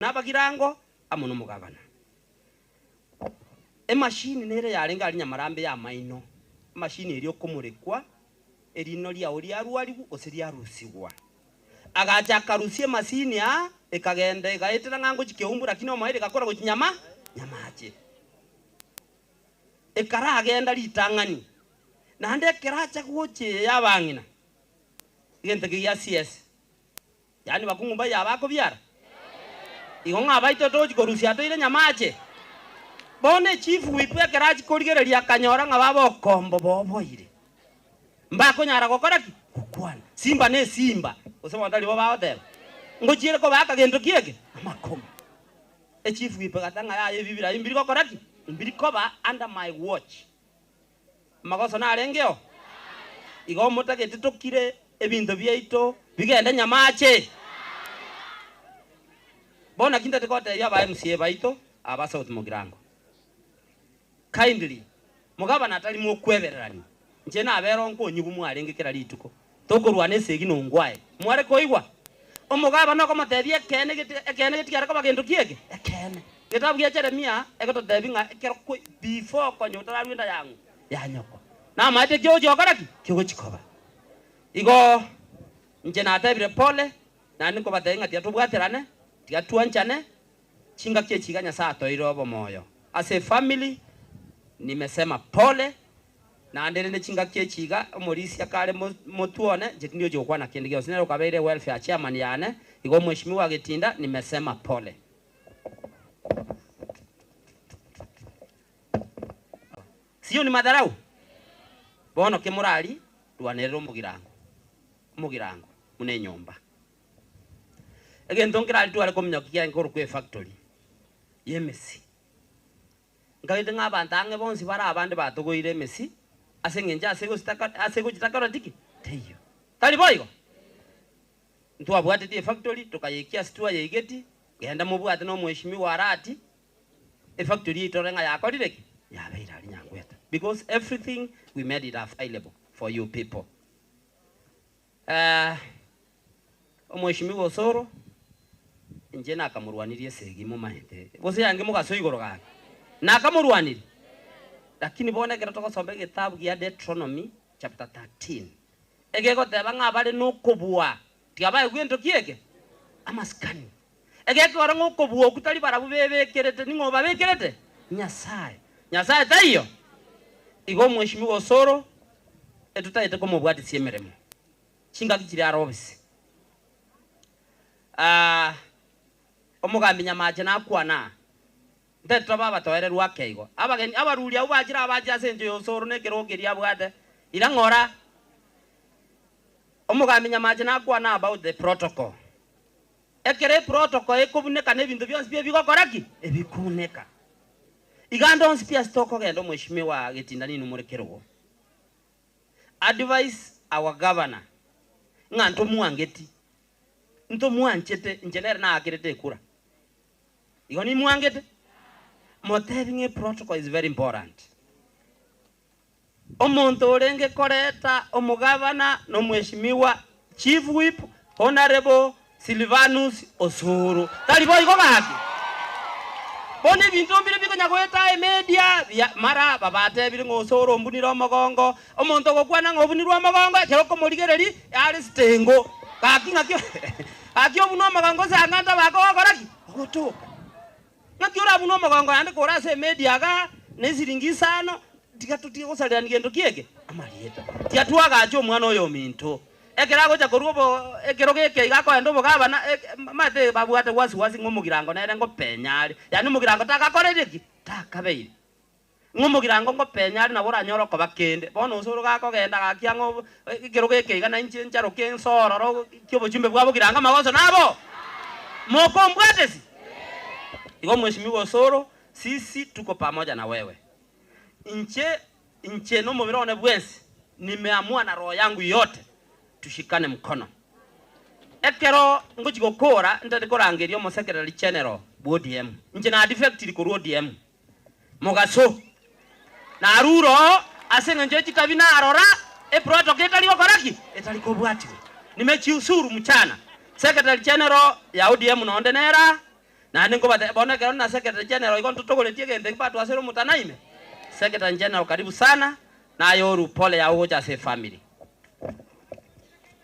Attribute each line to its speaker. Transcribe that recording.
Speaker 1: Nabagirango amo nomogabana. Emashini nere yarenge aria nyamarambe y'amaino, emashini eria okomorekwa erino riao riarwarigwa gose riarusigwa. Agacha akarusia emasini aa, ekagenda egaetera ng'a ngochia keumbu lakini omoerio egakora gochia nyama nyamache. Ekaragenda ritang'ani, naende ekero acha gocha eye y'abang'ina, egento eke gia CS. Yaani bakungu mbaye abakobiara? Igo ng'a abaito tochi korusia toire nyamache? Bono echief whip ekero achia korigereria akanyora ng'a baba okombo boboire. Mbakonyara gokora ki? Gokwana. Simba ne esimba, gose bono tari bo bagoteba? Ngochiere kobaaka gento ki eke? Amakoma. Echief whip egata ng'a yaya ebi birayi mbiri gokora ki? Mbiri koba under my watch. Amagoso narengeo? Igo motagete tokire ebinto biaito bigende nyamache? Bono naki ntagete gotebia aba MCA baito aba South Mugirango, kindly mogabana atari mokwebererania, inche nabere onkonyigwa mwarenge kera rituko tokorwana esegi nongwae, mware koigwa? Omogabana okomotebia ekeene gete ekeene getigare koba gento ki eke? Ekeene. Egetabu gia Jeremia egototebia ng'a ekero kwe before konya otararwa enda ya ng'o? Ya nyoko. Namaete ki ogochia gokora ki? Ki ogochia koba. Igo inche natebire pole, naende nkobatebia ng'a tiga tobwaterane, tiga twanchane, chingaki echi iga Nyasae atoeire obomoyo. Ase efamily, nimesema pole, Naende rende chingaki echi iga, omorisia kare motwe one, inche tindi gochia gokwana kende gionsi, nere okabeire welfare chairman yane, igo mweshimiwa Getinda, nimesema pole. Sio ni madharau? Bono ki morari rwanerere omogirango, omogirango buna enyomba. Egento nkerari tware kominyokia kiaye nkorokwa efactory y'emesi. Nkagete ng'a abanto ang'e bonsi bare abande batogoire emesi ase engencho ase egositaka ase egochitakora tiki? Teiyo. Tari boigo? Ntwabwateti efactory tokayeikia ase twayeigeti, genda mobwate na omweshimiwa Arati, efactory yaito rore ng'a yakorire ki? Yabeire aria Nyangweta. Because everything we made it available for you people. Eh, Omweshimiwa Osoro, inche nakamorwanirie esegi momaete, gose yange mogaso igoro gaki, nakamorwanirie. Lakini bono ekero togosoma egetabu gia Deuteronomy chapter 13, egegoteba ng'a abare nokobua, tiga baegwe gento ki eke? Amasikani. Egekogera ng'a okobua okwo tari barabwo bebekerete, ning'o obabekerete? Nyasae. Nyasae taiyo? Igo Omweshimiwa Osoro, etotagete komobwatisia emeremo. Chingaki chiria are obisi. Aa, omogambi Nyamache nakwana aa, Ntete tobe abatoererwa ake igo. Abageni, abaruri abwo bachire abache ase encho y'osoro na ekerogo keria abwate, ira ng'ora. Omogambi Nyamache nakwana about the protocol. Ekero eprotocol ekobuneka na ebinto bionsi pi ebigokora ki? Ebikuneka. Iga ande onsi pi ase tokogenda omweshimiwa Getinda ninwe more kerogo. Advise our governor ng'a ntomwangeti, ntomwanchete, inche nere naakerete ekura. Igo nimwangete? Motebi ng'a eprotocol is very important. Omonto orenge koreta omogabana na omweshimiwa Chief Whip Honourable Silvanus Osoro. Tari boigo gaki? Bono ebinto mbire bikonya goeta emedia bia mara babatebire ng'a Osoro ombunire omogongo. Omonto ogokwana ng'a obunirwe omogongo ekero okomorigereria are sitengo. Gaki ng'aki gaki obunwe omogongo ase ang'e ntabake ogokora ki? Ogotoka. Ng'aki orabunwe omogongo naende kore ase emedia igaa na esiringi isano, tiga totige gosarerania gento ki eke? Amarieta. Tiga twagache omwana oyo ominto. Ekero agocha korwa obo ekerogo eke iga akoenda obogabana eke omanyete babwate wasi wasi ng'a omogirango nere ngopenya are. Yaani omogirango tagakorire ki? Takabeire. Ng'a omogirango ngopenya are nabo oranyore okoba kende. Bono ase oro gakogenda gaki ang'e obo ekerogo eke iga nainche ncharoke nse ororo ki obochumbe bwa bogirango amagoso nabo? Mokombwatesi? Igo mweshimiwa Osoro, sisi tuko pamoja na wewe. Inche, inche nomobere one bwensi, nimeamua na roho yangu yote tushikane mkono. Ekero ngochia gokora ntari korangeria omosekerari general bwa ODM. Inche nadefectiri korwa ODM. Mogaso, narure oo ase engencho ye chitabi narora eprotocol etari gokora ki? Etari kobwatigwa. Nimejiuzuru mchana. Secretary General ya ODM nonde nere aa. Naende nkobatebia, bono ekero na Secretary General igo ntotogoretie egento ekio batwasere omotana ime. Secretary General karibu sana, naye orue pole yao gocha ase efamiri.